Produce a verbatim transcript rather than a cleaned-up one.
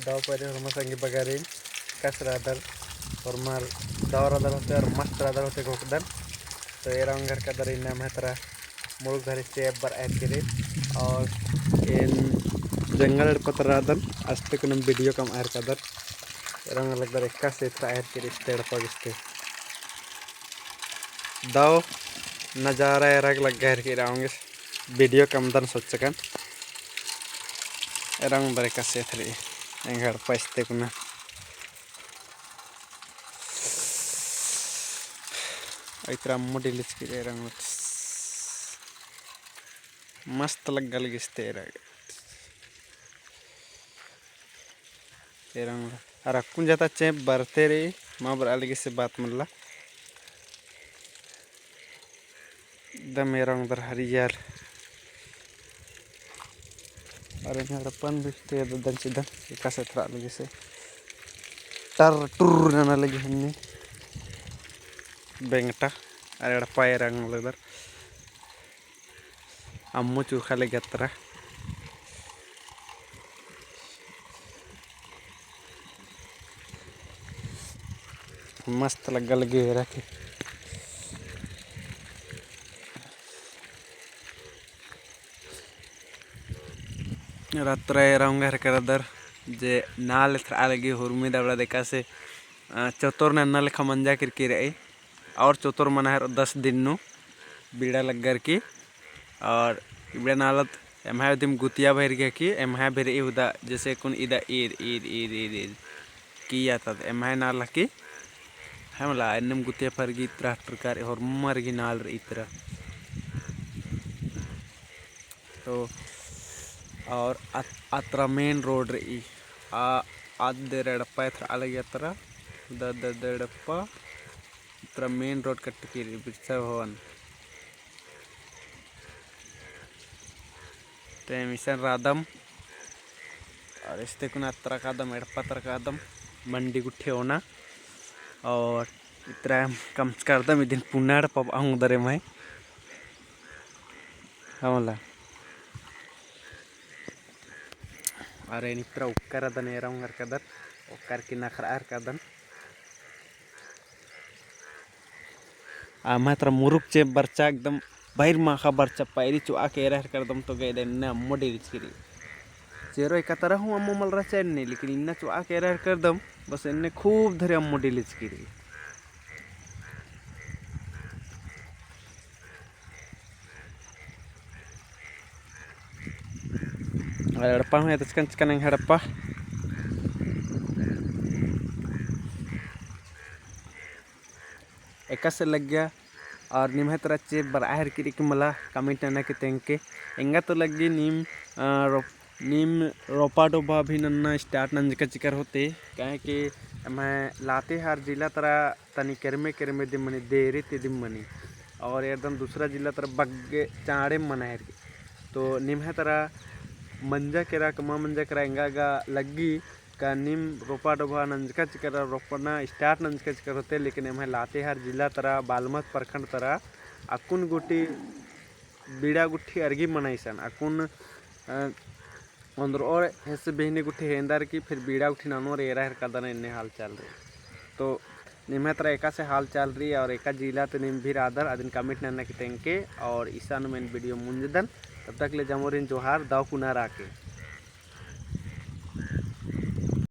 दव पहले होरमा संगी बगरिन कस रअदर, होरमर दव रअदर होते और मस्त रअदर होते घोकदन। तो एरा ओंगर कदर इन्ना महतरा मुरुक धरे चेप बर आयर केरे। और एन जंगल एड़पा तरा रअदन, अस्ते कुनम video कमआ हेलरकदर। एरा ओंगर लगदर एकासे एथरा आयर केरे इस्ते एड़पा गे इस्ते। दव नजारा एरा गे लग्गा हेलरकी एरा ओंगे video कमदन सोचकन। एरा ओंगदर एकासे एथरी एंगा एड़पा इस्ते कुना। इतरा अम्मु डिलिचकी एरा ओंगे। मस्त लग्गा लगी इस्ते एरा। एरा ओंगदर। अरा अक्कुन जाता चेंप बरते रई, मा बरआ लगी से बात मल्ला। एकदम एरा ओंगदर हरियर। अरे एड़पन भी ते ददन चिदन एकासे एथरा लगी से। टर टुर नना लगी हन्नी। बेंगटा। अरे एड़पा एरा ओंगदर। अम्मु चुरखा लगी अत्रा। मस्त लग्गा लगी एरा गे। अत्रा एरा ओंगा हेलरकदर जे नाल एथरा लगी हुरमी दबड़ा देखा से, अ, चोतोर नन्ना लेखा मंजा केरकी रई। और चोतोर मना हेलरा दस दिन नू बीड़ा लग्गर की। और इबड़ा नालत एम्है उदिम गुतिया भइर गे की, एम्है भइर इवदा, जैसे कुन इदा ईद, ईद, ईद, ईद, ईद की आता, एम्है नाल की, है मला, एन्नेम गुतिया भइर गे इतरा प्रकार, होरमर गे नाल रई इतरा। तो और अत-, अत्रा main road रई, आ, अद एड़पा एथरा लगी अत्रा, द, द, द एड़पा, अत्रा main road कटकी रई, बिरसा भवन। ते मिशन रअदम, और इस्ते कुना अत्रा कादम, एड़पा तरा कादम, मंडी गुट्ठी ओना, और इतरा कमचका रअदम, इदिन पुना एड़पा बआ ओंगदर एम्है। हमला। अरे नित्रा उक्कर अदन एरा ओंगर कदर, उक्कर की नखरा अर कदन। आमा तरा मुरुक चेंप बरचा एकदम बाहिर माखा बरचा पैरी चुआ के एरा हेर करदम तो गए इन्ने अम्मो डिलिचकी रई। चेरो एका तरा हूँ अम्मो मल रहचा एन्ने, लेकिन इन्ना चुआ के एरा हेर करदम बस एन्ने खूब धरे अम्मो डिलिचकी रई। एड़पा हूँ एदचकन चिकन एंग एड़पा। एकासे लग्गिया और निम्है तरा चेंप बरआ हेर किरी कि मला comment नना की तेंगके। एंगा तो लग्गी नीम, अ, रोप-, नीम रोपा डोभा भी नन्ना start नंजका चिकर होते, काहे कि एम्है लातेहार जिला तरा तनी केरमे केरमे दिम मनी, देरी ती दिम मनी, और एकदम दूसरा जिला तरा बग्गे चाँड़े मना हेर की। तो निम्है तरा मंजा केरा, कमा मंजा केरा एंगा गा लग्गी, का नीम रोपा डोभा नंजका चिकर, रोपना start नंजका चिकर होते, लेकिन एम्है लातेहार जिला तरा, बालमत प्रखंड तरा, अक्कुन गूटी बीड़ा गुट्ठी अरगी मनाइसन, अक्कुन, अ, ओन्द्रओर हेसे बेहनी गुट्ठी हेंदर की फिर बीड़ा गुट्ठी ननोर एरा हेर कदन एन्ने हाल चाल रई। तो निम्है तरा एकासे हाल चाल रई और एका जिला ती नीम भी रअदर अदिन comment नना की तेंगके और इसानुम एन video मुंजदन। तब तक ले जमोरिन जोहार, दव कुना राके।